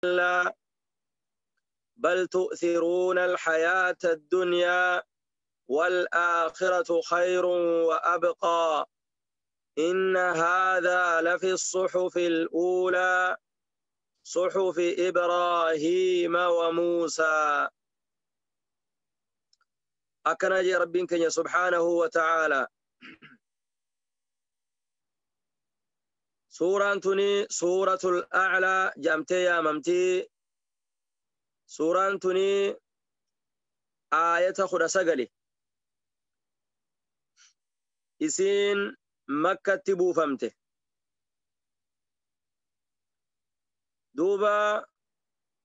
كلا بل تؤثرون الحياة الدنيا والآخرة خير وأبقى إن هذا لفي الصحف الأولى صحف إبراهيم وموسى. أكنجي ربك سبحانه وتعالى. سورة تني سورة الأعلى جمتي يا ممتي. سورة تني آية 19 إسين مكة تبوفمته. دوبا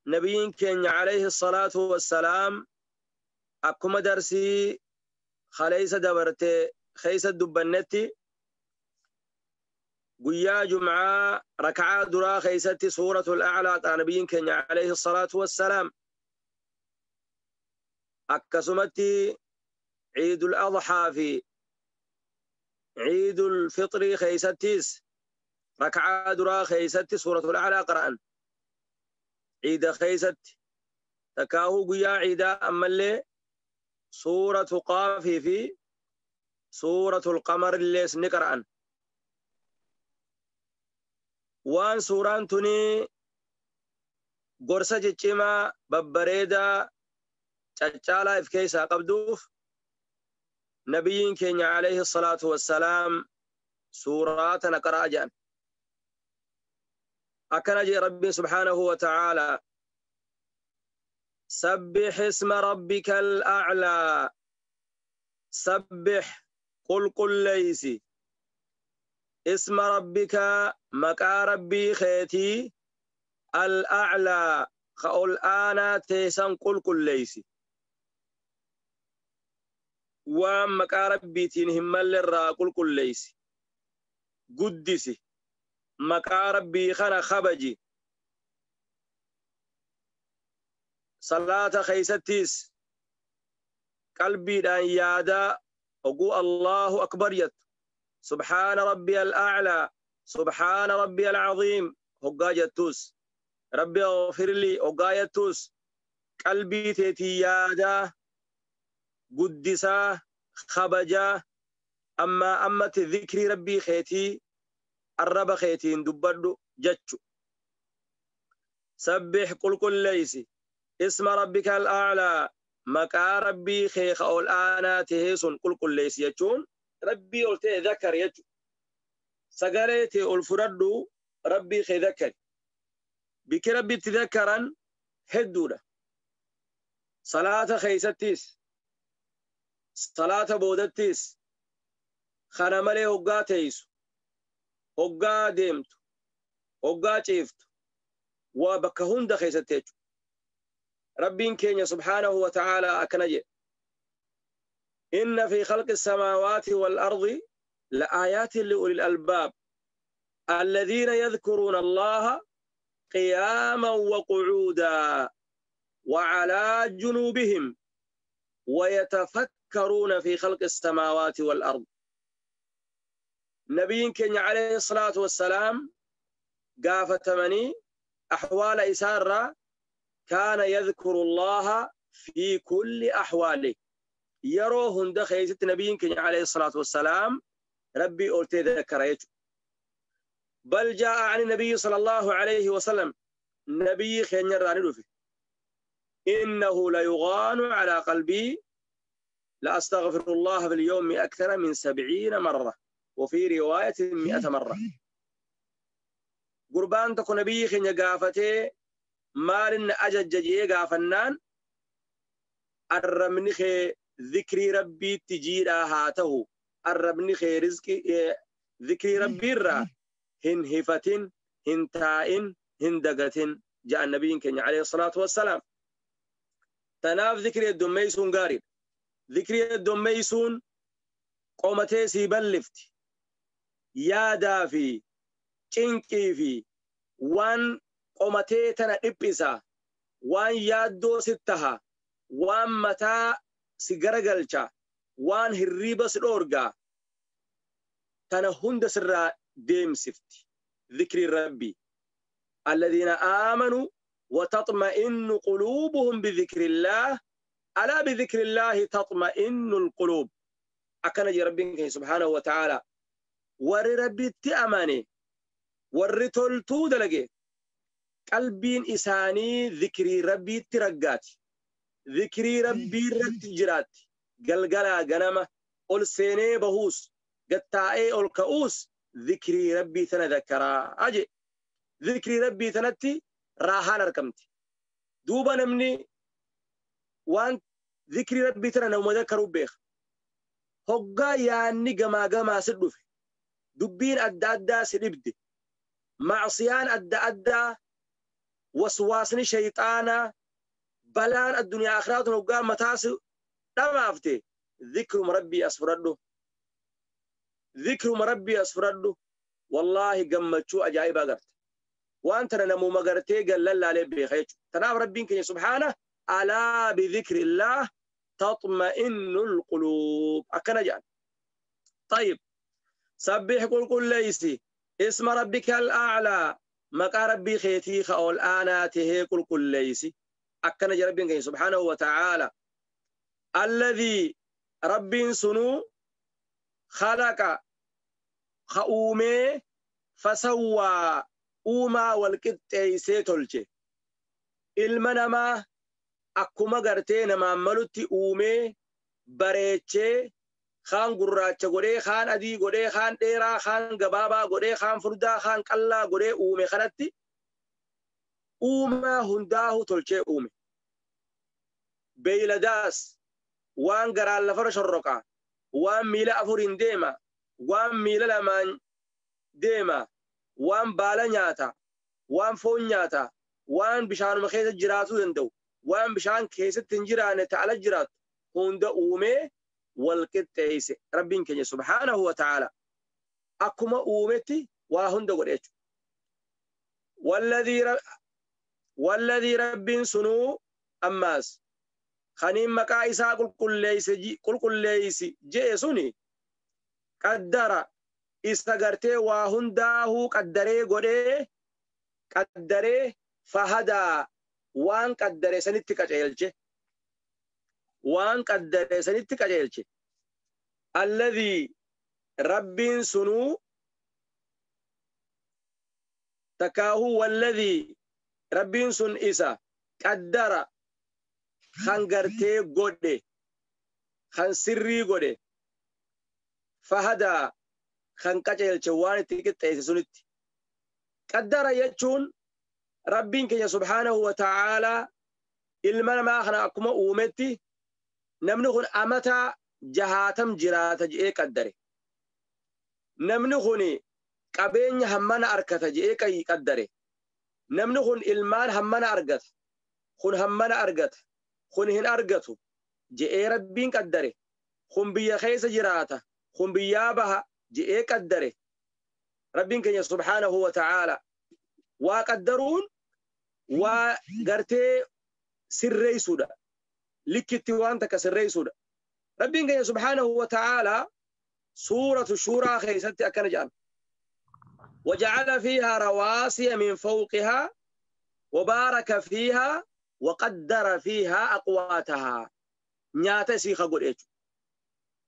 نبيين كين عليه الصلاة والسلام أكما درسي خليس دبرتي خيس الدبنتي قيا جمعة ركعة درا خيستي سورة الأعلى نبيين كين عليه الصلاة والسلام. أكسمتي عيد الأضحى في عيد الفطر خيستيس ركعة درا خيستي سورة الأعلى قرأن عيد خيست تكاهو قيا عيدا أما اللي سورة قاف في سورة القمر اللي سنقرأن. وان سوران تني قرصة جتشما ببريدا تشالا إفكيسا قبدوف نبيين كينيا عليه الصلاة والسلام سورات نقرأ جان. أكنجي ربي سبحانه وتعالى سبح اسم ربك الأعلى. سبح قل قل ليسي اسم ربك مكا ربي خيتي الأعلى خأول آنا تيسان قل قل ليسي ومكا ربي تنهم للرا قل قل ليسي قدسي مكا ربي خنا خبجي. صلاة خيستيس قلبي دان يادا وقو الله أكبر يت سبحان ربي الأعلى سبحان ربي العظيم هقا جتوس ربي اغفر لي هقا جتوس قلبي تيتي يادا قدسا خبجا. أما أمت ذكري ربي خيتي الرب خيتين دبردو جتشو. سبح قل كل ليسي اسم ربك الأعلى مكا ربي خيخ أو الآنا تهيسون قل كل ليسي يجون ربي قلت ذكر يجو سقريتي الفردو ربي خي ذكر بك ربي تذكرا هدودا. صلاة خيستيس صلاة بودتيس خنمالي هقا تيسو هقا ديمتو هقا چيفتو وبكهون دا خيستيجو. ربين كينيا سبحانه وتعالى أكنجي إن في خلق السماوات والأرض لآيات لأولي الألباب الذين يذكرون الله قياما وقعودا وعلى جنوبهم ويتفكرون في خلق السماوات والأرض. نبي كينيا عليه الصلاة والسلام قافة مني أحوال إسارة كان يذكر الله في كل أحواله. يروهن دخيزة نبي عليه الصلاة والسلام ربي أولتي ذكريته. بل جاء عن النبي صلى الله عليه وسلم نبي خير راني إنه ليغان على قلبي لأستغفر الله في اليوم أكثر من 70 مرة وفي رواية 100 مرة. قربان تكون نبي خير قافته مالن أجججيه قافنان الرمني خي ذكري ربي تجيرا هاته الرمني خي رزقي ذكري ربي را هن هفتن هن تائن هن دقتن. جاء النبي كان عليه الصلاة والسلام. تناف ذكري الدميسون قارب ذكري الدميسون قومتي سيبلفت يا دافي چنكي في وان qomatee tana dhiphisa waan yaaddoo sittaha waan mataa si garagalcha waan hirriiba si dhoorgaa tana hunda sirraa deemsifti dhikri rabbii. Alladhiina aamanuu وتطمئن قلوبهم بذكر الله ألا بذكر الله تطمئن القلوب. أكن ربك سبحانه وتعالى ور ربي تأماني ور تلتو دلقي قلبين إساني ذكري ربي ترقات ذكري ربي رتجرات قلقلا قنمة قل سيني بهوس قتائي الكؤوس ذكري ربي تنذكرا أجي ذكري ربي تنتي راهان ركمتي دوبا نمني وان ذكري ربي تنا نوم ذكروا بيخ هقا يعني جما جما سدف دبين أدى أدى سدبدي معصيان أدى أدى وسواسني شيطانا بلان الدنيا آخرات هقا متاس تمافتي ذكر ربي أسفرده ذكر ربي أسفرده والله قمتشو أجايب أقرت وأنت نمو مقرتي قال لا عليه بخير تنام ربك سبحانه ألا بذكر الله تطمئن القلوب أكن جان. طيب سبح قل قل ليسي اسم ربك الأعلى مقا ربي خيتي خول آناته قل قل ليسي أكن ربك سبحانه وتعالى الذي رب سنو خلق خؤومي فسوى uumaa wal qixxeessee tolche ilma namaa akkuma gartee namaan malutti uumee bareechee kaan gurraacha godhee kaan adii godhee kaan dheeraa kaan gabaabaa godhee kaan furdaa kaan qallaa godhee uume kanatti uumaa hundaahu tolchee uume. Beeyladaas waan garaan lafarra shorroqa waan miila afuriin deema waan miila lamaan deema waan baala nyaata waan foon nyaata waan bishaanuma keessa jiraatuu danda'u waan bishaan keessatti hin jiraanne ta'ala jiraatu hunda uumee wal qixxeesse rabbiin keenya subhaanahu wa ta'ala akkuma uumetti waa hunda godhe jechuudha. Walladhii rabbiin sunuu ammaas kaniin maqaa isaa qulqulleessi je'e suni qaddara isa gartee waa hundaahuu qaddaree godhee qaddaree fahadaa waan qaddare sanitti qajeelche waan qaddare sanitti qajeelche alladhii rabbiin sunuu takaahuu walladhii rabbiin sun isa qaddara kan gartee godhe kan sirrii godhe fahadaa kan qajeelche waan itti qixxeesse sunitti qaddara jechuun rabbiin keenya subhaanahu wa ta'aalaa ilma namaa kana akkuma uumetti namni kun amata jahaatam jiraata je'ee qaddare namni kun qabeenya hammana argata je'ee qaddare namni kun ilmaan hammana argata kun hammana argata kun hin argatu je'ee rabbiin qaddare kun biyya keessa jiraata kun biyyaa baha je'ee qaddare rabbiin keenya subhaanahu wa ta'aalaa waa qaddaruun waa gartee sirreessuudha likkitti waan takka sirreessuudha rabbiin keenya subhaanahu wa ta'aalaa suuratu shuuraa keessatti akkana jedhan وجعل فيها رواسي من فوقها وبارك فيها وقدر فيها أقواتها نياتا سيخا قول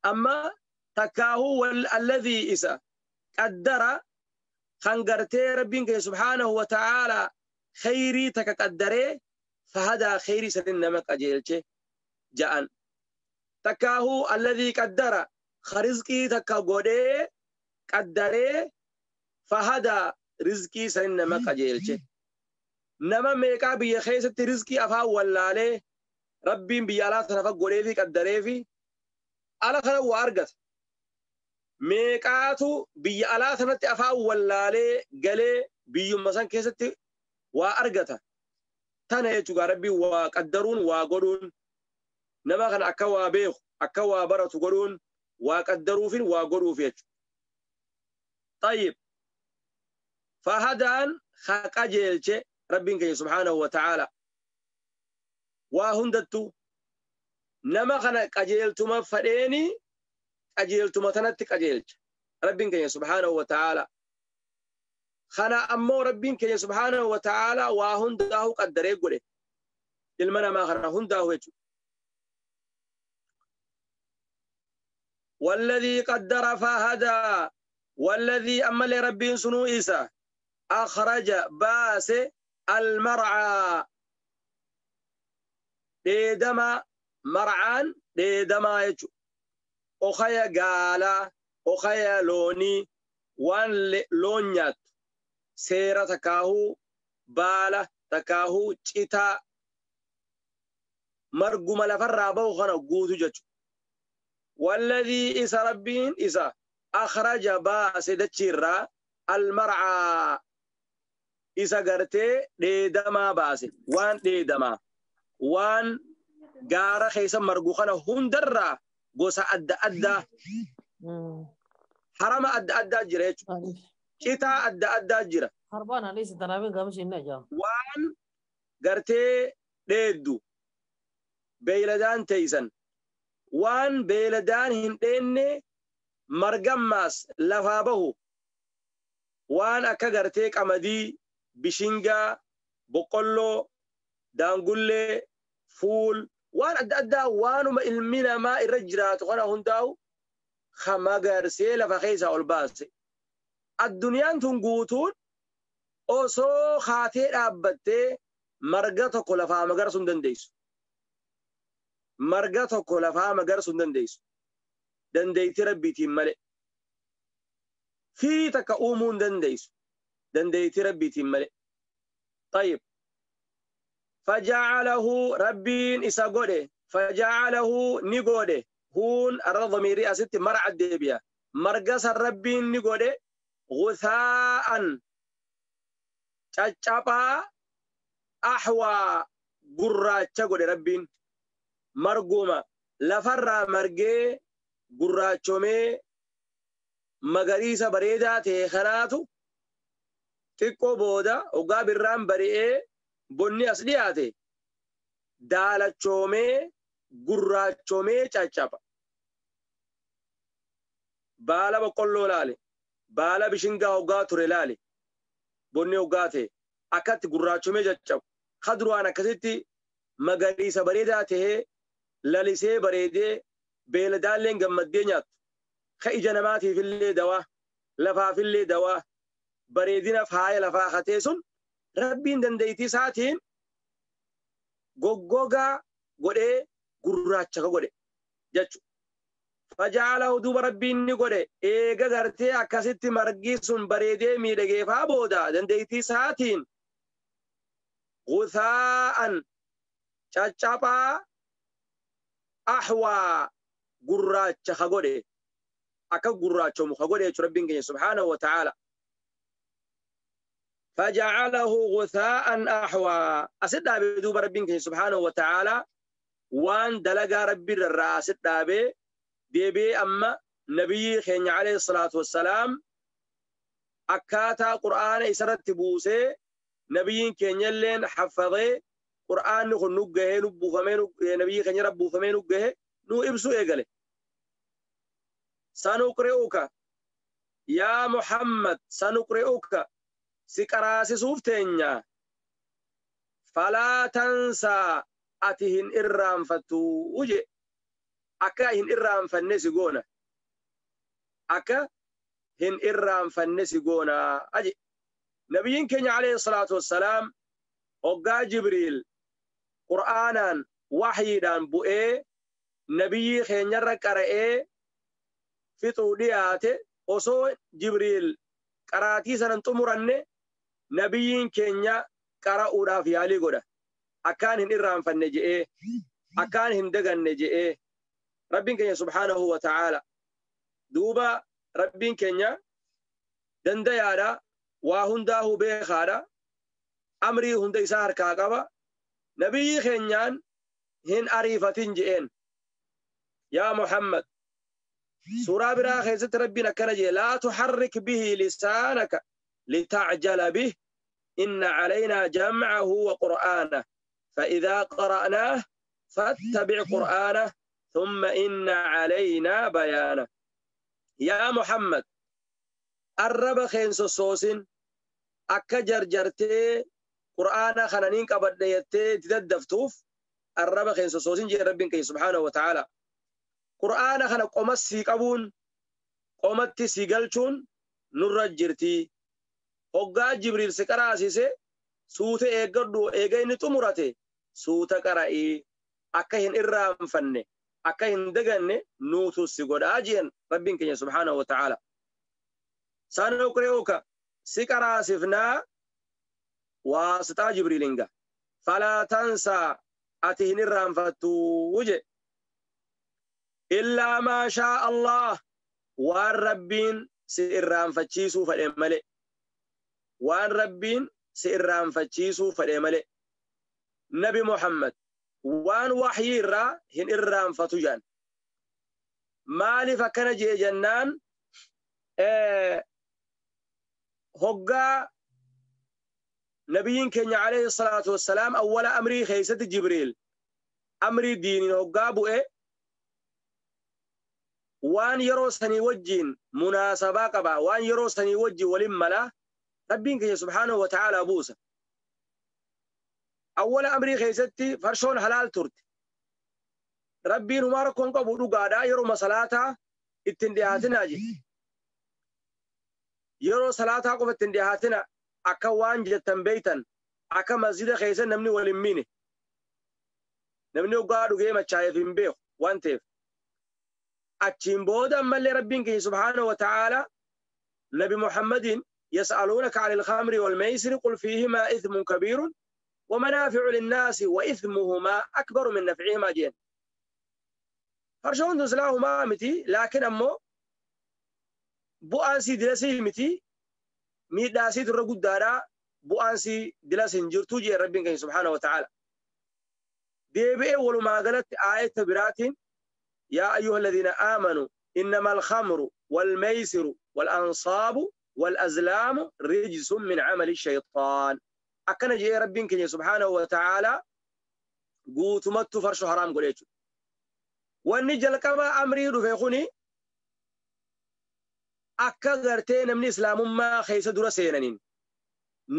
أما تكاهو الذي إسا قدر خنقرتي ربك سبحانه وتعالى خيري تكقدري فهذا خيري سننمك أجيلتي جاءن تكاهو الذي قدر خرزقي تكاقودي قدري فهذا رزقي سننمك أجيلتي نما ميكا بي خيست رزقي أفا ولا ربي بيالا سنفق قولي في قدري في على خلو وارقت meeqaatu biyya alaa sanatti afaan wallaalee galee biyyuma san keessatti waa argata tana jechuudha rabbiin waa qaddaruun waa godhuun nama kana akka waa beeku akka waa baratu godhuun waa qaddaruufin waa godhuuf jechuudha. Tayyib fahadaan haa qajeelche rabbiin keenya subhaanahu wa ta'aala waa hundattuu nama kana qajeeltuma fadheeni qajeeltuma tanatti qajeelcha rabbiin keenya subhaanahu wa ta'aala Kana ammoo Rabbiin keenya subhaanahu wa ta'aalaa waa hundaa'u qaddaree godhe. Ilma namaa kana hundaa'u jechuudha. والذي قدر فهدى والذي أما لربي سنو إيسا أخرج باس المرعى ديدما مرعان ديدما يجو أخيا قالا أخيا لوني وان لونيات سيرة تكاهو بالا تكاهو چتا مرقم لفر بوخنا قوتو ججو والذي إسا ربين إسا أخرج باس دچيرا المرعى إسا قرتي ديدما باس وان ديدما وان غارة خيسا مرقوخنا هندرا قوسا أدى أدى حرم أدى أدى جرى چتا أدى أدى جرى وان قرتي ديدو بيلدان تيسن وان بيلدان هندين مرقماس لفابه وان أكا قرتي قمدي بشنجا بقلو دانقلي فول وان أدى أدى وانو ما إلمنا ما الرجرات وانا هنداو خما قرسي لفخيسا والباسي الدنيا تنقوتون أوسو خاتي أبتي مرقتك لفا مقرسون دنديس marga tokko lafaa magarsuu hin dandeessu. Dandeetti Rabbiitiin malee. Firii takka uumuu hin dandeessu. Dandeetti Rabbiitiin malee. Tayyib. Faja'alahu Rabbiin isa godhe. Faja'alahu ni godhe. Huun arra dhamiirii asitti mar'a deebi'a. Marga san Rabbiin ni godhe. Guthaa'an caccabaa ahwaa gurraacha godhe Rabbiin. Marguma lafarraa margee gurraachomee magariisa bareedaa ta'e kanaatu xiqqoo booda hoggaa birraan bari'ee bonni as dhiyaate daalachoomee gurraachomee caccaba. Baala boqqolloo laale, baala bishingaa hoggaa ture laale, bonni hoggaa ta'e akkatti gurraachomee caccabu. Kaduraan akkasitti magariisa bareedaa ta'ee lalisee bareedee beeladaalleen gammaddee nyaattu. Ka ija namaatiifillee dawaa, lafaafillee dawaa, bareedina faaya lafaa hatee sun Rabbiin dandeettii isaatiin goggogaa godhee gurraacha ka godhe jechuudha. Faja'alahu duuba Rabbiin ni godhe eega gartee akkasitti margi sun bareedee miidhageefaa booda dandeettii isaatiin guthaa'an caccabaa ahwaa gurraacha ka godhe akka gurraachomu ka godhe jechuudha Rabbiin keenya subhaanahu wa ta'aala. Faja'alahu guthaa'an ahwaa asit dhaabee duuba Rabbiin keenya subhaanahu wa ta'aala waan dalagaa Rabbi irraa asit dhaabee deebi'ee amma nabiyyi keenya alayhi salaatu wassalaam akkaataa qur'aana isarratti buusee nabiyyiin keenya illeen haffadee qur'aanni kun nu gahee nu buufamee nabiyyi keenya irra buufamee nu gahee nu ibsuu eegale. Sanuqri'uka yaa Muhammad sanuqri'uka si qaraasisuuf teenya falaa tansaa ati hin irraanfattuu je akka hin irraanfanne si goona akka hin irraanfanne si goona aje. Nabiyyiin keenya alayhi salaatu wassalaam hoggaa Jibriil qur'aanaan waxyiidhaan bu'ee nabiyyi keenyarra qara'ee fixuu dhiyaate osoo Jibriil qaraatii sanan xumuranne nabiyyiin keenya qara'uudhaaf yaalii godha. Akkaan hin irraanfanne je'ee akkaan hin daganne je'ee Rabbiin keenya subhaanahu wa ta'aala duuba Rabbiin keenya dandayaadha waa hundaa'uu beekaadha amrii hunda isaa harkaa qaba. Nabiyyi keenyaan hin ariifatin je'een yaa Muhammad suuraa biraa keessatti Rabbiin akkana jee laa tuharrik bihi lisaanaka litacjala bih inna calaynaa jamcahu wa qur'aanah فإذا قرأناه فاتبع قرآنه ثم إن علينا بيانه. يا محمد الرب خين سوسين Akka jarjartee Qur'aana kana niin qabadhe jettee itti daddaftuuf arraba kee hin sossoosin jee Rabbiin keenya subhaanahu wa ta'ala. Qur'aana kana qomas sii qabuun qomatti sii galchuun nurra jirti. Hoggaa Jibriil si qaraasise suuta eeggadhu, eega inni xumurate suuta qara'i, akka hin irraanfanne, akka hin daganne nuutu si godhaa jeen Rabbiin keenya subhaanahu wa ta'ala. Sanuqri'uka si qaraasifnaa waasixaa Jibriilin ga. Falaa tansaa ati hin irraanfattu je. Illaa maa shaa Allah waan Rabbiin si irraanfachiisuu fedhe malee. Waan Rabbiin si irraanfachiisuu fedhe malee. Nabi Muhammad waan wahyii irraa hin irraanfatu jedhan. Maaliif akkana je'e jennaan, hoggaa nabiyyiin keenya alayhi salaatu wassalaam awwala amrii keessatti Jibriil amrii diiniin hoggaa bu'e, waan yeroo sanii wajjiin munaasabaa qaba, waan yeroo sanii wajjiin walin mala Rabbiin keenya subhaanahu wa ta'aalaa buusa. Awwala amrii keessatti farshoon halaal turte. Rabbiin humaa rakkoon qabu dhugaadha, yeroo salaataa ittiin dhiyaatinaa jedhe. Yeroo salaataa qofa ittiin dhiyaatina, akka waan jettan beeytan, akka masjida keessa namni wal hin miine. Namni hoggaa dhugee machaa'eef hin beeku waan ta'eef. Achiin booda ammallee Rabbiin keenya subhaanahu wa ta'aalaa Nabi Muhammadiin yas'aluunaka 'anil khamri wal maysiri qul fiihimaa ithmun kabiirun wa manaafi'u linnaasi wa ithmuhumaa akbaru min naf'ihimaa jeen. Farshoon tun silaa humaa miti, laakiin ammoo bu'aan sii dilasii miti, miidhaa siitu irra guddaadha, bu'aan sii dilas hin jirtu jeen Rabbiin keenya subhaanahu wa ta'aala. Deebi'ee walumaa galatti aayata biraatiin yaa ayyuha alladhiina aamanu innamal khamru wal maysiru wal ansaabu wal azlaamu rijsun min amali shaytaan. Akkana jedhee Rabbiin keenya subhaanahu wa ta'aala guutumattuu farshoo haraam godhe jechuudha. Wanni jalqaba amrii dhufe kuni akka gartee namni islaamummaa keessa dura seenaniin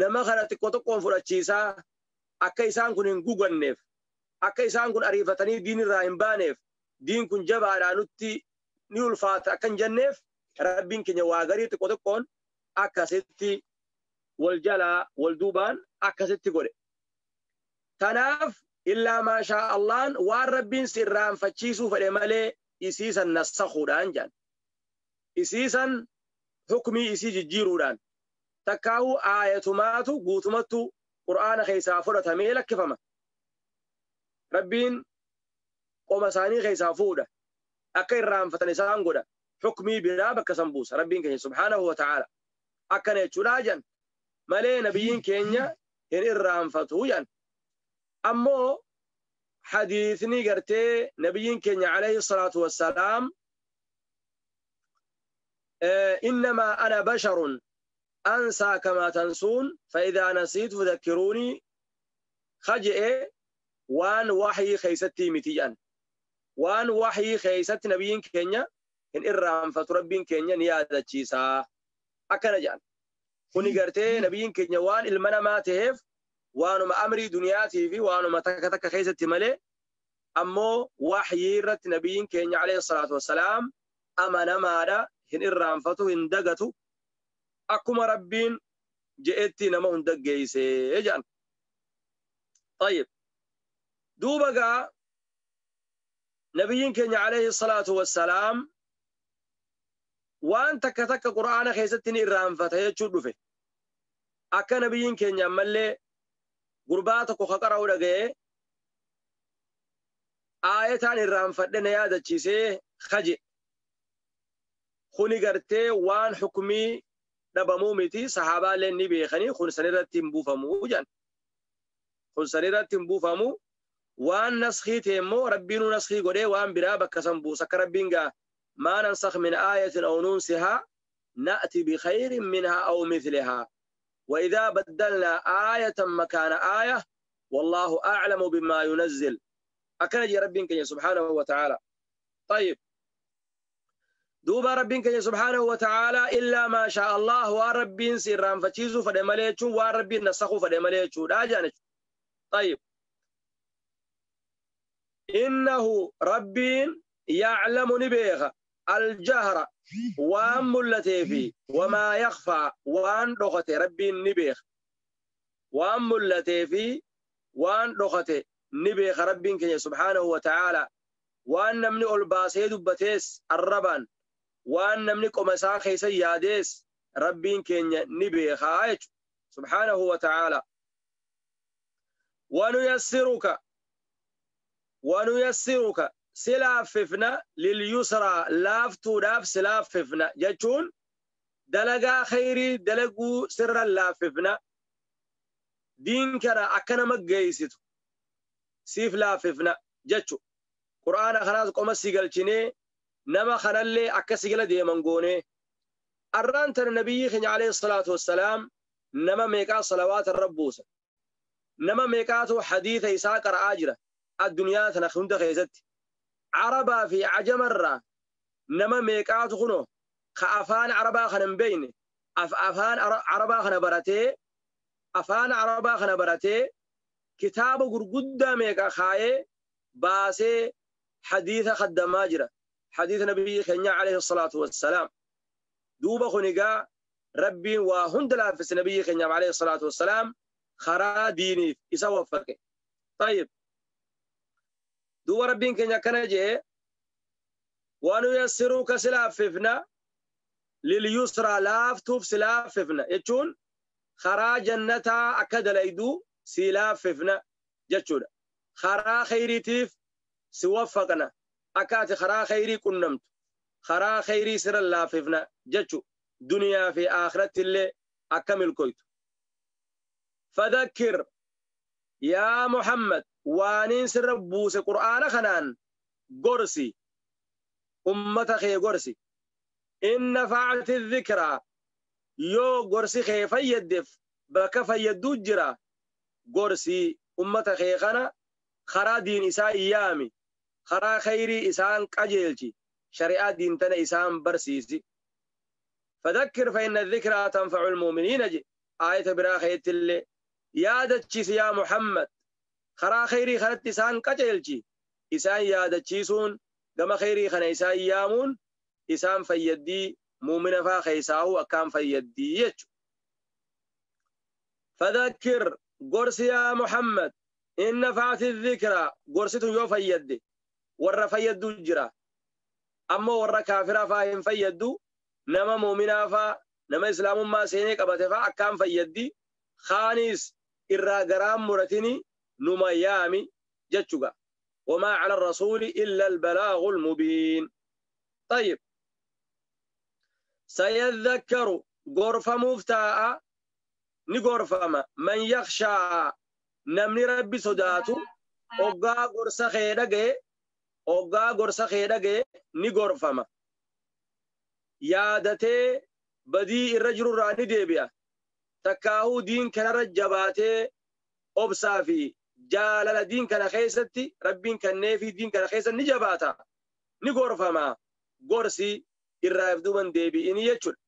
nama kana xiqqoo tokkoon fudhachiisaa, akka isaan kun hin guganneef, akka isaan kun ariifatanii diin irraa hin baaneef, diin kun jabaadhaa nutti ni ulfaata akka hin jenneef, Rabbiin keenya waa garii xiqqoo tokkoon akkasitti wal jalaa wal duubaan akkasitti godhe. Tanaaf illaa maashaa Allaan waan Rabbiin si irraanfachiisuu fedhe malee isiisan nassakuudhaan jedhan. Isiisan hukmii isii jijjiiruudhaan takkaahuu aayatumaatu guutumattu Qur'aana keessaa fudhatamee lakkifama. Rabbiin qoma isaanii keessaa fuudha. Akka irraanfatan isaan godha. Hukmii biraa bakka san buusa Rabbiin keenya subhaanahu wa ta'aala. Akkana jechuudha jedhan. Malee nabiyyiin keenya hin irraanfatu jedhan. Ammoo hadiisni gartee nabiyyiin keenya alayhi salaatu wassalaam innamaa ana basharun ansaa kamaa tansuun fa'idhaa nasiitu fadhakkiruunii kaje'e waan wahyii keessatti miti jedhan. Waan wahyii keessatti nabiyyiin keenya hin irraanfatu, Rabbiin keenya ni yaadachiisa. Akkana jedhan. Kuni gartee nabiyyiin keenya waan ilma namaa ta'eef waanuma amrii duniyaatii fi waanuma takka takka keessatti malee, ammoo wahyii irratti nabiyyiin keenya alayhi salaatu wassalaam amanamaadha, hin irraanfatu, hin dagatu, akkuma Rabbiin je'etti nama hunda geessee jedhan. Tayyib. Duuba gaa nabiyyiin keenya alayhi salaatu wassalaam waan takka takka Qur'aana keessatti ni irraanfata jechuun dhufe. Akka nabiyyiin keenya ammallee gurbaa tokko ka qara'u dhaga'ee aayataan irraanfadhe na yaadachiisee kaje. Kuni gartee waan hukumii dhabamuu miti, sahaabaaleen ni beekanii kun sanirratti hin buufamuu jedhan. Kun sanirratti hin buufamu. Waan naskii ta'e immoo Rabbiinuu naskii godhee waan biraa bakka san buusa. Akka Rabbiin gaa maa nansakh min aayatin aw nunsihaa na'ti bikhayrin minhaa aw mithlihaa wa idhaa baddalnaa aayatan makaana aaya wallaahu a'lamu bimaa yunazzil. Akkana jee Rabbiin keenya subhaanahu wa ta'aala. Tayyib. Duuba Rabbiin keenya subhaanahu wa ta'aalaa illaa maa shaa Allah waan Rabbiin si irraanfachiisuu fedhe malee jechuun waan Rabbiin nasakhuu fedhe malee jechuudha jedhan jechuudha. Tayyib. Innahu Rabbiin ya'lamu ni beeka aljahra waan mul'atee fi wamaa yakhfaa waan dhokate Rabbiin ni beeka. Waan mul'atee fi waan dhokate ni beeka Rabbiin keenya subhaanahu wa ta'aalaa. Waan namni ol baasee dubbatees arrabaan waan namni qoma isaa keessa yaadees Rabbiin keenya ni beekaa jechuudha. Subhaanahu wa ta'aalaa. Wanuyassiruka wanuyassiruka si laaffifna lilyusraa laaftuudhaaf si laaffifna jechuun dalagaa khayrii dalaguu sirra laaffifna diin kana akka nama geessitu siif laaffifna jechuudha. Qur'aana kanaas qoma si galchinee nama kanallee akka si gala deeman goonee arraan tana nabiyyi keenya alayhi salaatu wassalaam nama meeqaa salawaata irra buusa nama meeqaatu hadiisa isaa qara'aa jira addunyaa tana hunda keessatti arabaa fi ajamarraa nama meeqaatu kunoo ka afaan arabaa kana hin beekne afaan arabaa kana baratee afaan arabaa kana baratee kitaaba gurguddaa meeqa kaayee baasee hadiisa khaddamaa jira hadiisa nabiyyi keenya alayhi salaatu wassalaam. Duuba kun egaa Rabbiin waa hunda laaffise nabiyyi keenyaaf alayhi salaatu wassalaam karaa diiniif isa waffaqe. Tayyib. Duuba Rabbiin keenya akkana jee wanuyassiruka si laaffifna lilyusraa laaftuuf si laaffifna jechuun karaa jannataa akka dalayduu si laaffifna jechuudha. Karaa khayriitiif si waffaqna akka ati karaa khayrii qunnamtu karaa khayrii sirra laaffifna jechu duniyaa fi aakiratti illee akka milkoytu. Fadhakkir yaa Muhammad waaniin sirra buuse qur'aana kanaan gorsi ummata kee gorsi. In nafa'ati dhikraa yoo gorsi kee fayyaddeef bakka fayyadduu jira gorsi ummata kee kana karaa diin isaa yaami karaa khayrii isaan qajeelchi shari'aa diin tana isaan barsiisi. Fadhakkir fa inna dhikraa tanfa'u almu'miniina je aayata biraa keetti illee yaadachiisi yaa Muhammad karaa khayrii kanatti isaan qajeelchi isaan yaadachiisuun gama khayrii kana isaan yaamuun isaan fayyaddii muumina faa keessaahuu akkaan fayyaddi jechu. Fadhakkir gorsi yaa Muhammad in nafa'ati dhikraa gorsitu yoo fayyadde warra fayyaddu jira ammoo warra kaafiraa faa hin fayyaddu nama muuminaa faa nama islaamummaa seenee qabate faa akkaan fayyaddi khaanis irraa garaan muratini numa yaami jechuga. Wamaa cala rasuuli illa albalaagu almubiin. Tayyib. Sayadhakkaru gorfamuuf taa'a ni gorfama man yakhshaa namni Rabbi sodaatu oggaa gorsa kee dhagaye oggaa gorsa kee dhagaye ni gorfama. Yaadatee badii irra jirurraa ni deebi'a. Takkaahuu diin kanarra jabaatee obsaa fi jaalala diin kana keessatti Rabbiin kenneefii diin kana keessa ni jabaata. Ni gorfama. Gorsi irraa if duuban deebi'ini jechuudha.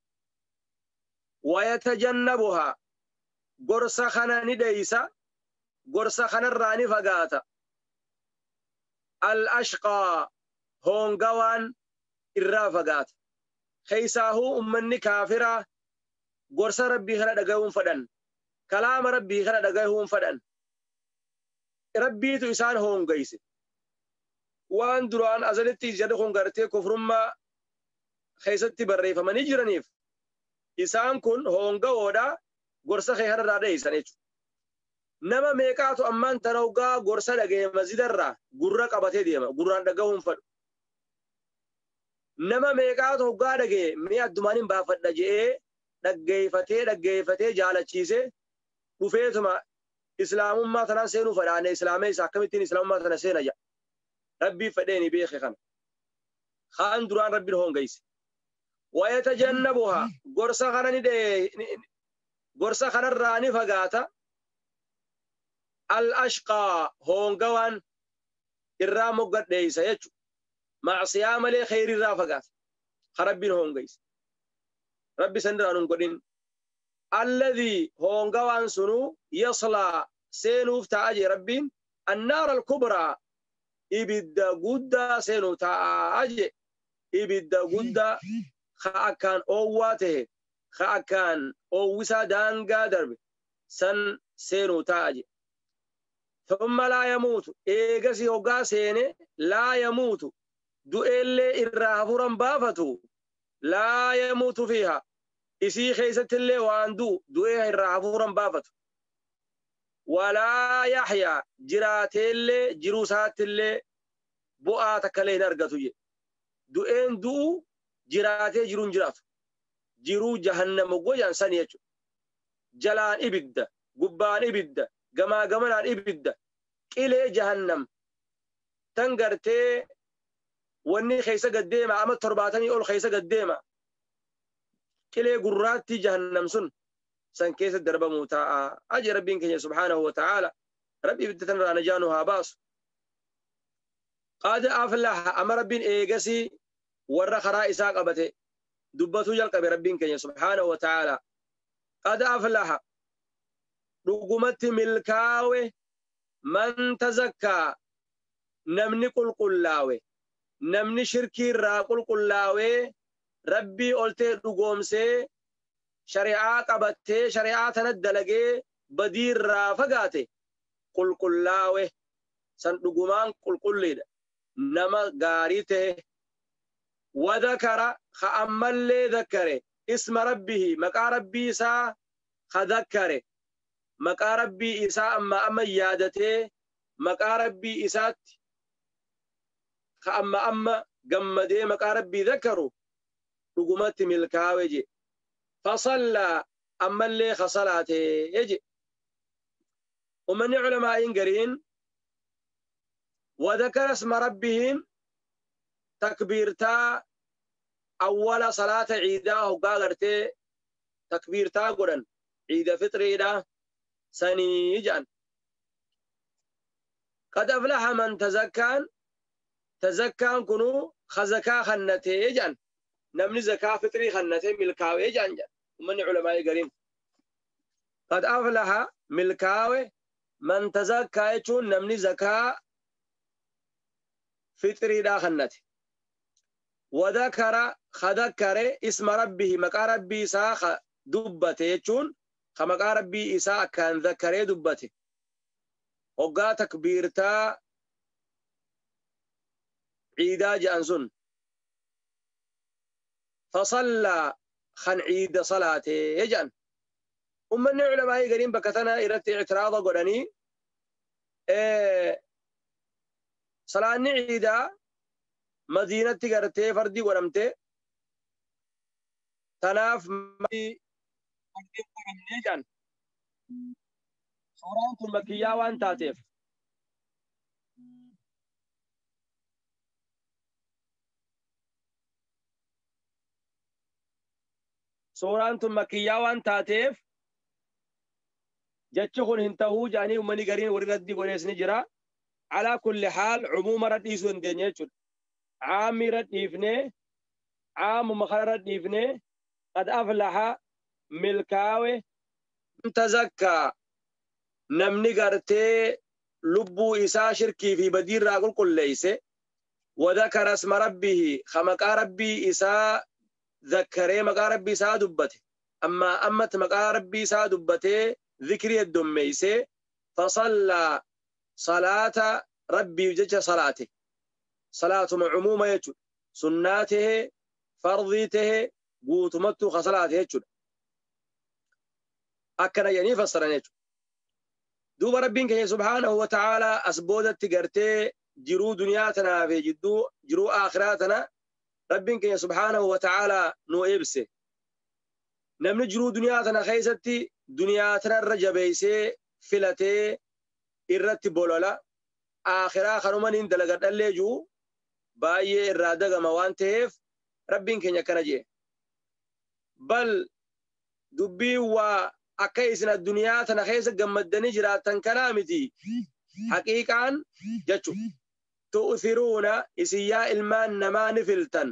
Wayatajannabuhaa gorsa kana ni dheeysa gorsa kanarraa ni fagaata. Al-ashqaa hoongawaan irraa fagaata. Keessaahuu ummanni kaafiraa gorsa Rabbii kana dhagayuun fadhan. Kalaama Rabbii kana dhagayuun fadhan. Rabbiitu isaan hoongayse. Waan duraan azalitti jedhu kun gartee kufrummaa keessatti barreeffamanii jiraniif isaan kun hoongawoodha gorsa kee kanarraa dheeysan jechuudha. Nama meeqaatu ammaan tana hoggaa gorsa dhagaye masjidarraa gurra qabatee deema gurraan dhagahuun fadhu. Nama meeqaatu hoggaa dhagaye mee addumaan hin baafadha je'ee dhaggeeffatee dhaggeeffatee jaalachiisee dhufeetuma islaamummaa tanaan seenuu fadhaane islaamee isa akkamittiin islaamummaa tana seena jedha. Rabbii fedhee ni beeke kana. Kaan duraan Rabbiin hoongayse. Wayatajannabuhaa gorsa kana ni gorsa kanarraa ni fagaata. Al-ashqaa hoongawaan irraa moggadheeysa jechuudha. Macsiyaa malee khayriirraa fagaata. Rabbiin hoongeyse. Rabbi sanirraa nun godhin. Alladhii hoongawaan sunuu yaslaa seenuuf ta'a jee Rabbiin annaara alkubraa ibidda guddaa seenuu ta'a jee. Ibidda guddaa ka akkaan oowwaa tahe ka akkaan oowwisaa daangaa darbe san seenuu ta'a jee. Thumma laa yamuutu eegasi hoggaa seene laa yamuutu du'eellee irraa hafuuran baafatu laa yamuutu fiiha isii keessattillee waan du'u du'ee irraa hafuuran baafatu. Walaa yaxyaa jiraateellee jiruu isaattillee bu'aa takkallee hin argatu jedhe. Du'een du'u jiraatee jiruun jiraatu. Jiruu jahannama goyaan sani jechuudha. Jalaan ibidda, gubbaan ibidda, gamaa gamanaan ibidda, qilee jahannam. Tan gartee wanni keessa gad deema ama 70 ol keessa gad deema. Qilee gurraattii jahannam sun san keessa darbamuu taa'a. Aji Rabbiin keenya subhaanahu wa ta'aala. Rabbi ibidda tanarraa najaa nu haa baasu. Qad aflaha ama Rabbiin eegasii warra karaa isaa qabate dubbatuu jalqabe Rabbiin keenya subhaanahu wa ta'aala. Qad aflaha dhugumatti milkaawe man tazakkaa namni qulqullaawe namni shirkii irraa qulqullaawee Rabbii oltee dhugoomsee shari'aa qabattee shari'aa tana dalagee badii irraa fagaate qulqullaawe san dhugumaan qulqulliidha. Nama gaarii ta'e wadakara ka ammallee dakkare isma rabbihi maqaa rabbii isaa ka dakkare maqaa rabbii isaa amma amma yaadatee maqaa rabbii isaatti ka amma amma gammadee maqaa rabbii dakkaru dhugumatti milkaawe je. Fasallaa ammallee ka salaatee je. Ummanni culamaa'iin gariin وذكر اسم ربهم تكبيرتا أول صلاة عيدا وقاغرتي تكبيرتا قرن عيد فطريدا سنيجان. قد أفلح من تزكان تزكان كنو خزكا خنتي جان نمني زكاة فطري خنتي ملكاوي جان جان. ومن علماء قريم قد أفلح ملكاوي من تزكى يجون نمني زكاة فطري دا خنتي. وذكر خذكر اسم ربه مقا ربي سا دبته يجون خمقا ربي إساء كان ذكر دبته وقا تكبيرتا عيدا جانسون. فصلى خن عيد صلاته يجان. ومن علماء قريم بكتنا إرت اعتراض قراني صلاة عيدا مدينة قرتي فردي ورمتي تناف جان. سورة المكية وان تاتيف سورة المكية وان تاتيف جتشخون هنتهو جاني ومني قرين ورد قريس نجرا. على كل حال عموما رد إيسون دينيتشون عام رد إفني عام مخرج رد إفني. قد أفلح ملكاوي تزكى نمني قرتي لبو إسا شركي في بدير راقل كل ليس. وذكر اسم ربه خمقا ربي إسا ذكري مقا ربي إسا دبته أما أمت مقا ربي إسا دبته ذكري الدميسي. فصلى صلاة ربي وجج صلاته صلاة عموما يجد سناته فرضيته قوتمته خصلاته يجد أكنا يعني فسرنا يجد. دوب ربك سبحانه وتعالى أسبودت تقرتي جرو دنياتنا في جدو جرو آخراتنا ربك سبحانه وتعالى نو إبسه نمن جرو دنياتنا خيستي دنياتنا الرجبيسي فلتي irratti bolola akhiraa kanuman dalagadhallee jiru baay'ee irraa dagama waan ta'eef Rabbiin keenya akkana jee. Bal dubbii waa akka isin addunyaa tana keessa gammaddanii jiraattan kanaa miti. Haqiiqaan jechu tu'thiruuna isin yaa ilmaan namaa ni filtan.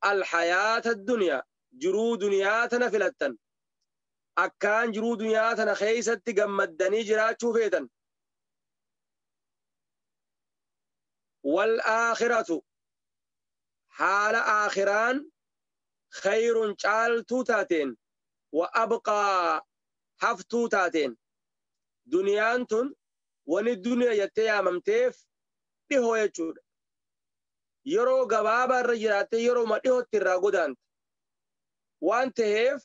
Alhayaata addunyaa, jiruu duniyaa tana filattan. Akkaan jiruu duniyaa tana keeysatti gammaddanii jiraachuu feetan. Wal aakhiratu, haala aakhiraan khayrun caaltuu taateen, wa abqaa haftuu taateen. Duniyaan tun wani duniyaa jettee yaamamteef dhihoo jechuudha. Yeroo gabaabaa irra jiraattee yerooma dhihootti irraa godaanta. Waan taheef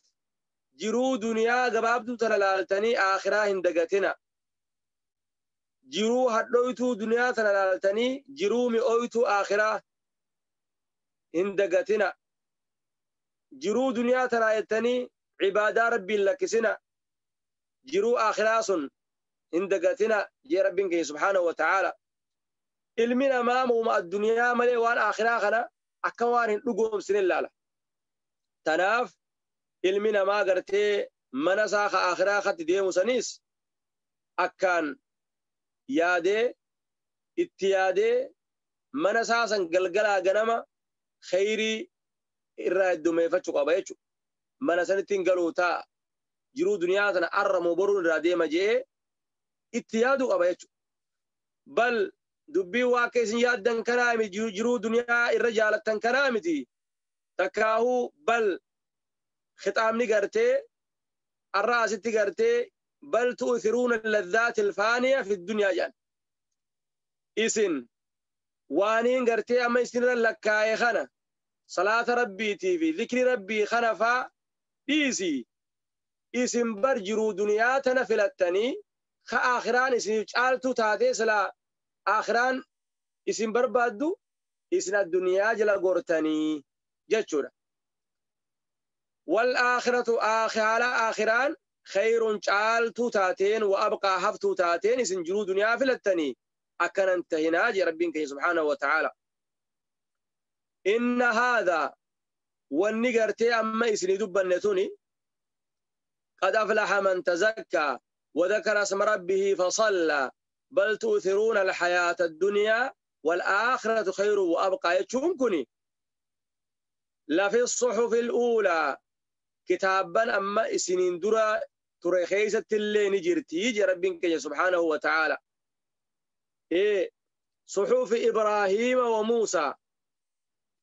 jiruu duniyaa gabaabduu tana laaltanii aakhiraa hin dagatina. Jiruu hadhooytuu duniyaa tana laaltanii jiruu mi'ooytuu aakhiraa hin dagatina. Jiruu duniyaa tanaa jettanii cibaadaa rabbiin lakkisina. Jiruu aakhiraa sun hin dagatina jee rabbiin keenya subhaanahu wa ta'aala. Ilmi namaa muuma addunyaa malee waan aakhiraa kana akka waan hin dhugoomsine ilaala. Tanaaf ilmi namaa gartee mana isaa ka aakhiraa katti deemu saniis akkaan yaadee itti yaadee mana isaa san galgalaa ganama khayrii irraa heddumeeffachuu qaba jechuudha. Mana sanitti hin galuu ta'a. Jiruu duniyaa tana arra moo boruun irraa deema jee itti yaaduu qaba jechuudha. Bal dubbii waa akka isin yaaddan kanaa miti, jiruu duniyaa irra jaalattan kanaa miti. Takkaahuu bal khixaamni gartee arra asitti gartee bal tu'thiruuna ladhaati alfaaniya fi dunyaa jedhan. Isin waaniin gartee amma isinirra lakkaa'e kana salaata rabbiitii fi zikri rabbii kana faa dhiisi. Isin bar jiruu duniyaa tana filattanii ka aakhiraan isiniif caaltuu taatee silaa aakhiraan isin barbaaddu isin addunyaa jala gortanii jechuudha. Wal aakhiratu haala aakhiraan khayrun caaltuu taateen wa abqaa haftuu taateen isin jiruu duniyaa filattanii akkanan tahinaa jee rabbiin keenya subhaanahu wa ta'aala. Inna haadha wanni gartee amma isinii dubbanne tuni qad aflaha man tazakkaa وذكر اسم ربه فصلى بل تؤثرون الحياة الدنيا والآخرة خير وأبقى يتشونكني لفي الصحف الأولى كتابا أما سنين درا ترخيسة اللي نجرتي يجي ربك سبحانه وتعالى. إيه صحف إبراهيم وموسى،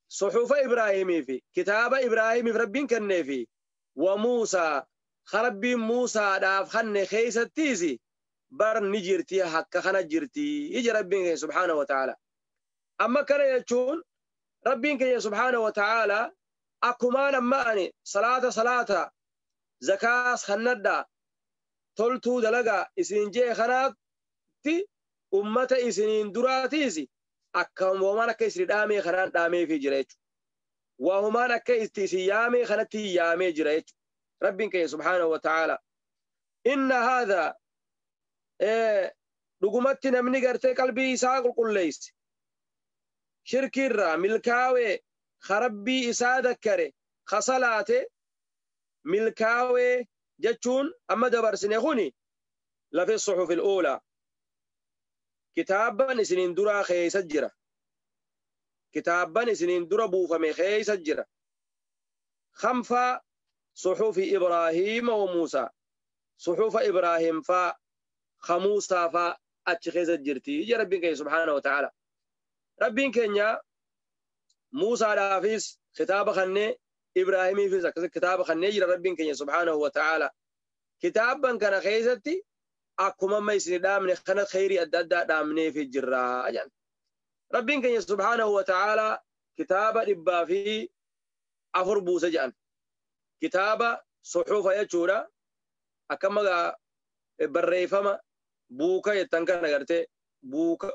صحف إبراهيم في كتاب إبراهيم في ربك النفي وموسى خربي موسى داف خن خيسة تيزي بر نجرتي حق خنا جرتي يجي ربك سبحانه وتعالى. أما كان يجون ربك سبحانه وتعالى أكمان أما أني صلاة صلاة زكاة خندا تلتو دلقا إسنين جي خناتي أمة إسنين دراتيزي أكام ومانا كيسري دامي خنان دامي في جريتو وهمانا كيستي يامي خناتي يامي جريتو ربك سبحانه وتعالى. إن هذا رقمت نمني قرتي قلبي إساق القليس شركرا ملكاوي خربي إسا ذكري خصلاته ملكاوي جتشون أما دبر سنخوني لفي الصحف الأولى كتابا سنين درا خيسجرة كتابا سنين درا بوفمي خيسجرة خمفة صحف إبراهيم وموسى صحف إبراهيم فا خموسى فا أتخيسجرتي يا ربك سبحانه وتعالى. ربين كنيا موسى رافيس خطاب خني إبراهيم فيس كتاب خني جرى ربين كنيا سبحانه وتعالى. كتابا كان خيزتي أكما ما يسني دامني خنا خيري أدى دامني في الجراء يعني. ربين كنيا سبحانه وتعالى كتاب إبا في أفر بوسى جان كتاب صحف يجورا أكما بريفما بوكا يتنكر نغرتي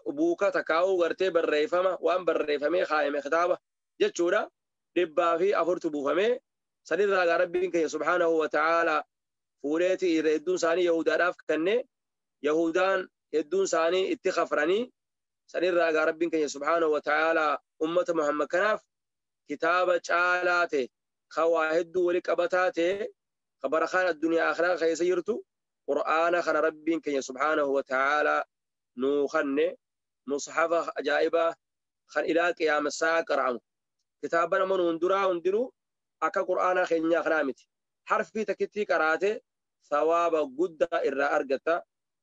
بوكا تكاو غرتي بريفما وان بريفمي خايمي خطابة جتشورا دبا في أفرت بوفمي سنيد راغا ربك سبحانه وتعالى فوريتي إذا ساني يهودا راف كني يهودان يدون ساني اتخفرني سنيد راغا ربك سبحانه وتعالى أمة محمد كناف كتابة شالاتي خواهد ولك أبتاتي خبرخان الدنيا آخرة خيسيرتو قرآن خن ربك سبحانه وتعالى نوخن مصحف عجائبة خن إلى قيام الساعة قرعم Kitaaba namoonni hunduraa hundinuu akka qur'aana keenyaa kanaa miti. Harfii takkittii qaraate sawaaba guddaa irraa argata.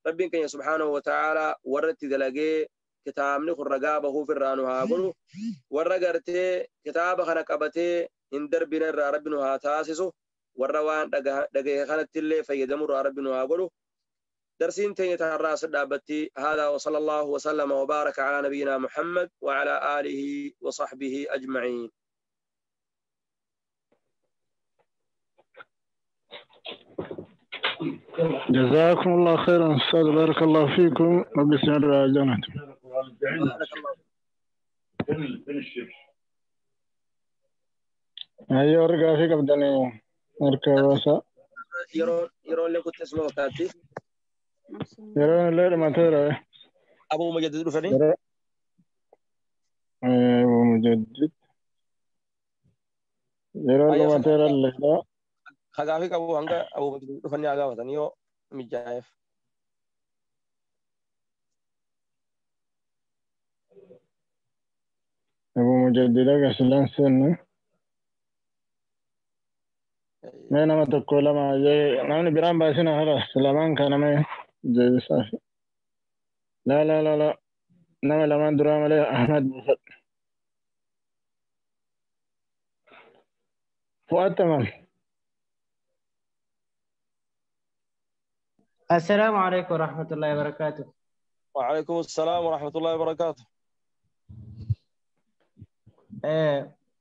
Rabbiin keenya subhaanahu wa ta'aalaa warra itti dalagee kitaabni kun ragaa bahuuf irraa nu haa godhu. Warra gartee kitaaba kana qabatee hin darbine irraa rabbi nu haa taasisu. Warra waan dhagahe kanatti illee fayyadamu irraa rabbi nu haa godhu. درسين تيني تهراس الدابتي هذا وصلى الله وسلم وبارك على نبينا محمد وعلى آله وصحبه أجمعين. جزاكم الله خيرا أستاذ، بارك الله فيكم، ربي يسعد جنته. أيوة رجع فيك أبداني أركب وسا. يرون اللي كنت اسمه كاتي. يرون الليل ما ترى. أبو مجدد رفني. أبو مجدد. يرون ما ترى الليل. خقافيك أبو هنجا أبو مجدد رفني أقاوة نيو مجايف. أبو مجدد أقصد سنة. ما نما تقول ما جاي نحن بيرام باسنا خلاص لمان كان ما جاي صافي. لا لا لا لا نما لمان درام عليه أحمد بفت فؤاد تمام. السلام عليكم ورحمة الله وبركاته. وعليكم السلام ورحمة الله وبركاته.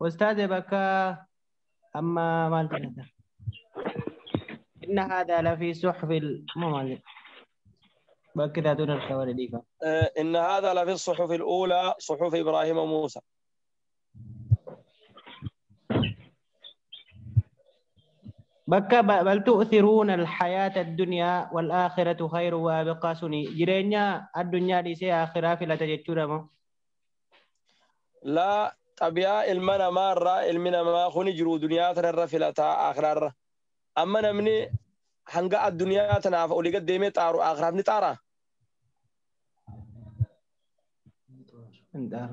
أستاذ بكا أما مالك إن هذا لفي صحف الممالك بكذا دون الخبر ديفا. إن هذا لفي الصحف الأولى صحف إبراهيم وموسى. بكا بل تؤثرون الحياة الدنيا والآخرة خير وأبقى سني جرينيا الدنيا ليس آخرة في لا تجتورا. لا طبيعة المنا مارة المنا ما خوني جرو دنيا ترى فلتا آخرة. أما نمني هنجا الدنيا تناف أولي قد ديمة تارو آخرة نتارا.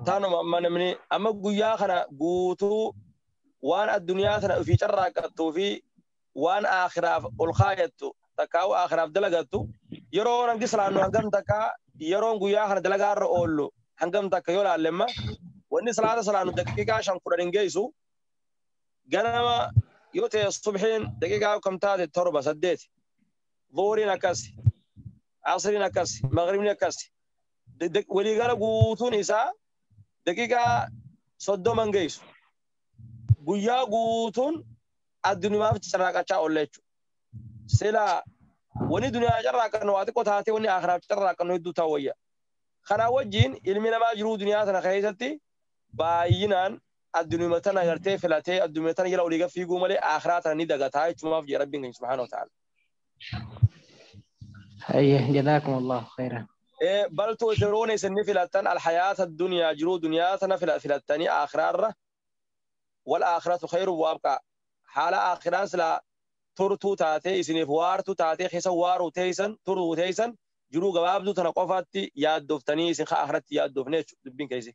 تانو أما نمني أما جويا خنا جوتو وان الدنيا تنا في ترى كتو في وان آخرة الخايتو تكاو آخرة دلقتو يرون أنجس لأنه هنجم تكا يرون جويا خنا دلقار أولو هنجم تكا يولا لما وإني صلاة صلاة دقيقة عشان قرآن جيسو جنما يوتي الصبحين دقيقة كم تاتي تربة سديت ظهوري نكاسي عصري نكاسي مغربي نكاسي ولي قال قوتون إسا دقيقة صدو من جيسو قويا قوتون الدنيا ما بتسرق أوليتشو سلا وني دنيا جرى كانوا أتكو تاتي وني آخر جرى كانوا يدو تاوية خنا وجين علمنا ما جرو دنيا تنا خيستي باينان الدنيا متنا يرتي فلاتي الدنيا متنا يلا وليجا في جملة آخرات ندقة هاي شو ما في ربنا سبحانه وتعالى. هيا جزاكم الله خيرا. إيه بل تؤثرون سن فلاتن الحياة الدنيا جرو دنيا تنا فلاتني آخرة والآخرة خير وأبقى. حال آخران سلا ترتو تاتي سنفوارتو تاتي خسوارو تيسن ترو تيسن jiruu gabaabduu tana qofaatti yaaddooftanii isin akhiratti yaaddoofne jechuudha dubbiin keessi.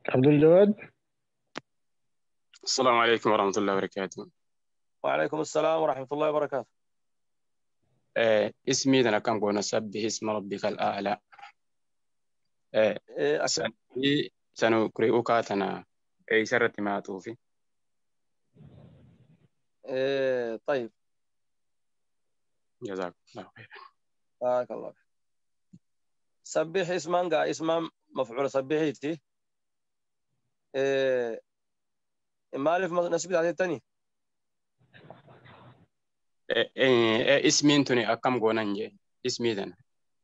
عبد الجواد. السلام عليكم ورحمة الله وبركاته. وعليكم السلام ورحمة الله وبركاته. اسمي أنا كم قلنا سبح اسم ربك الأعلى. سنقرئك تنا أي سرت ما توفي. طيب. جزاك الله خيرا. بارك الله فيك. سبح اسما قا اسما مفعول سبحيتي. مالف نسبة عليه الثاني. اسمي انتوني أكم قوننجي اسمي ذن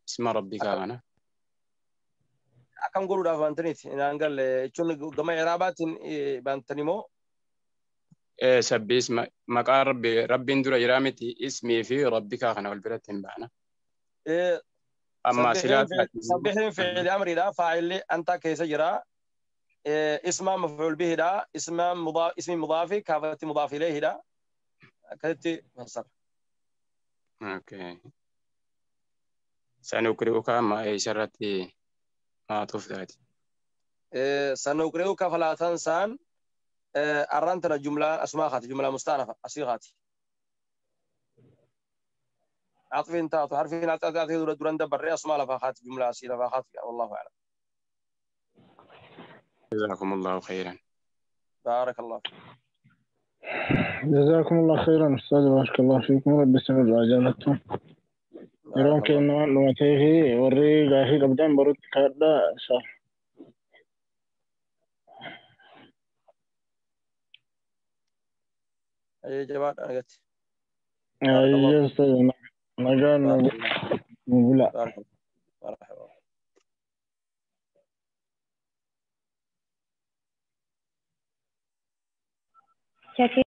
اسم ربك أنا. أكم قولوا دافع أنتنيت إن أنقل شون جماعة رابات بانتني مو. سبي اسم مقار ربي ربي ندور جرامتي اسمي في ربك أنا والبلد معنا. أما سلات سبحين فعل أمر لا فاعل أنت كيس جرا. اسم مفعول به لا اسم مضاف اسم مضاف كافة مضاف إليه لا كتبت مصر. أوكي. سنقرئك ما إشارتي Maatuuf taati. Sanuqri'uka falaa tansaan arraan tana jumlaan asumaa kaati jumlaa mustaanafa asii kaati. عطفين تاتو حرفين عطفين دران دبر اسماء لفاخات جملة أصيلة لفاخات والله أعلم. جزاكم الله خيرا. بارك الله فيك. جزاكم الله خيرا أستاذ، بارك الله فيكم، رب يستمر عجلتكم. يرون كأنه نوتيه وري قاهي قبدان برد كاردا صح. أي جماعة أنا قلت. أي أستاذ نجان نقول. مرحبا. شكرا.